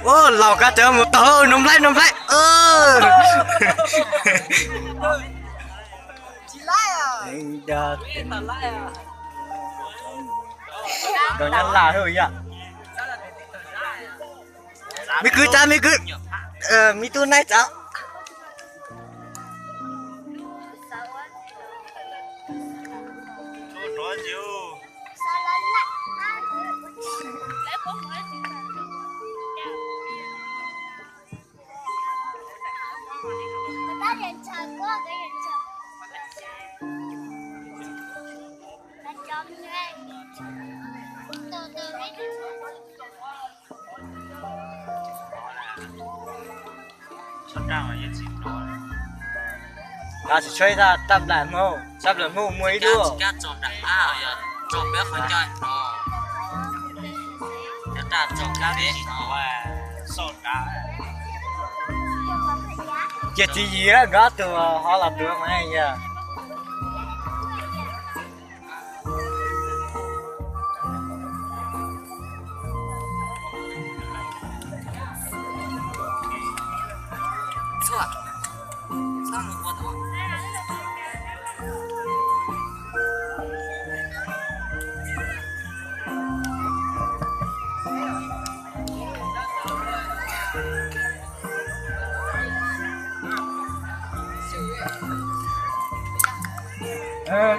Ua, laus kab tsaws mus tau, noo nplaib noo nplaib. Nyob Laj yom. Me kwv tsav, me kwv, me tub naib tsav. Tsis tshuav ib tag, tab nplam hmo, tab nplam hmo muaj ib lub. Ces txiv yim nkawd ob tug ho los tuav mas yog.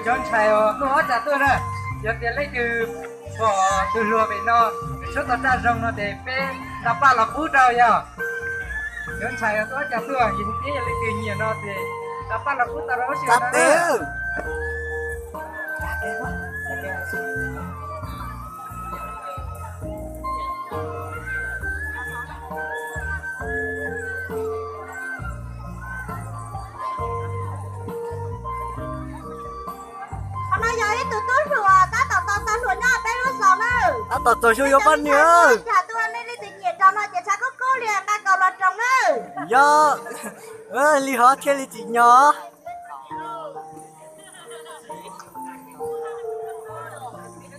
Cov ntxhais uas tuaj ob tsav tuaj na, yog tias leej twg pom tus hluas pem no, tshuab tau raj zoo no ces peb rov paj los pub rau yog. Cov ntxhais uas tuaj ob tsav tuaj, yog tias yog leej twg nyiam no ces rov paj los pub tau rau lub sij hawm no. Qhov no yog ib tug tub hluas tab tom tos tau hluas nyob peb lub zos na. Tab tom txog xyoo yuav poj niam. Yog tuaj nej leej twg nyiam rau no ces txhais kub kub li nqa kaus los roos na. Yog li hov thiaj li tsim nyog.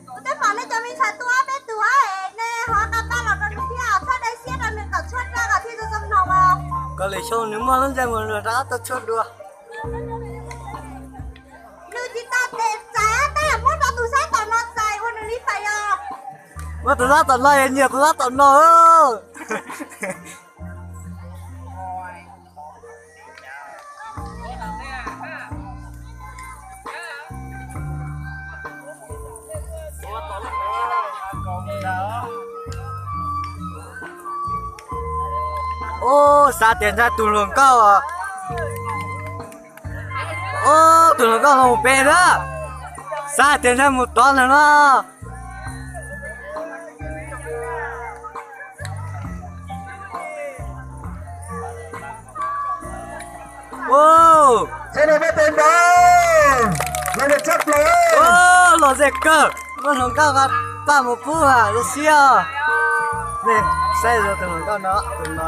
Kuv twb pom nej cov me ntxhais tuaj ob peb tug es nej ho nqa paj los rau nws thiab, txhob dai siab rau nws kom tshuab raj kom thiaj zoo zoo mloog os. Kom lwm xyoo nws muaj lub ntsej muag luag rov qab tuaj tshuab dua. Nws tsis tau tes txais tab muab rau tus sab tom no txais ua nws li pais os. Muab tus sab tom no es nyiam tus sab tom no. Ub, xav tias ntshai tus hluas nkauj. Ub, tus hluas nkauj no mus pem na. Xav tias ntshai mus tod ntag no. Ub, los ze kawg, muab hluas nkauj nqa paj mus pub zoo siab. Nej saib tus hluas nkauj no, tus no.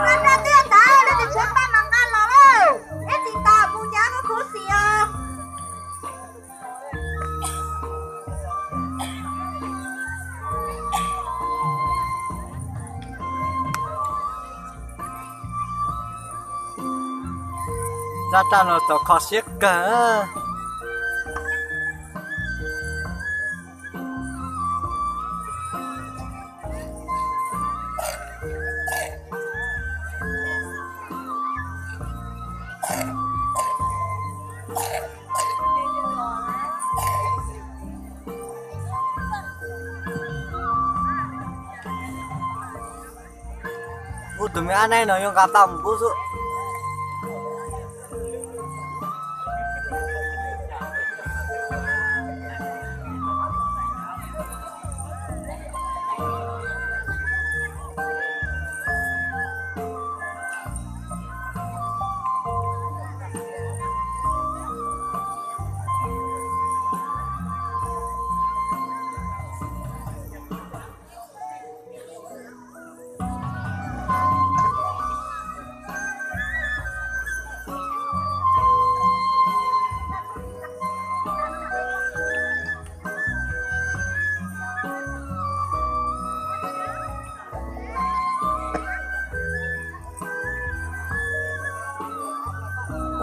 Paj no twb tag, leej twg tshuav paj mas nqa los lauj, ib txhis tos mus ces khuv xim os. Zaj raj no txaus kho siab kawg. Ub, tus me ab naib no yuav nqa paj mus pub xwb.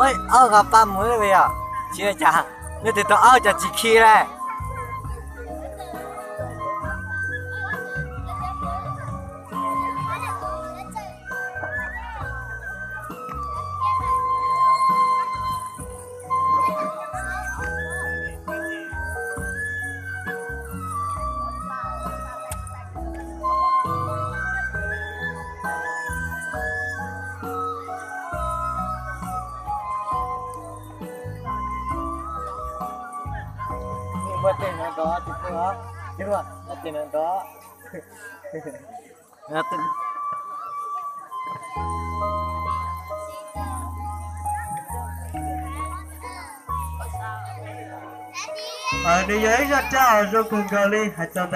Ob qho paj mus li yom, tsis ua cas, leej twg tau ob cas tsis khi li. Muaj tej no nrov, muaj tej no nrov. Nws yog ib zaj dab os zoo kawg nkaus li hais txog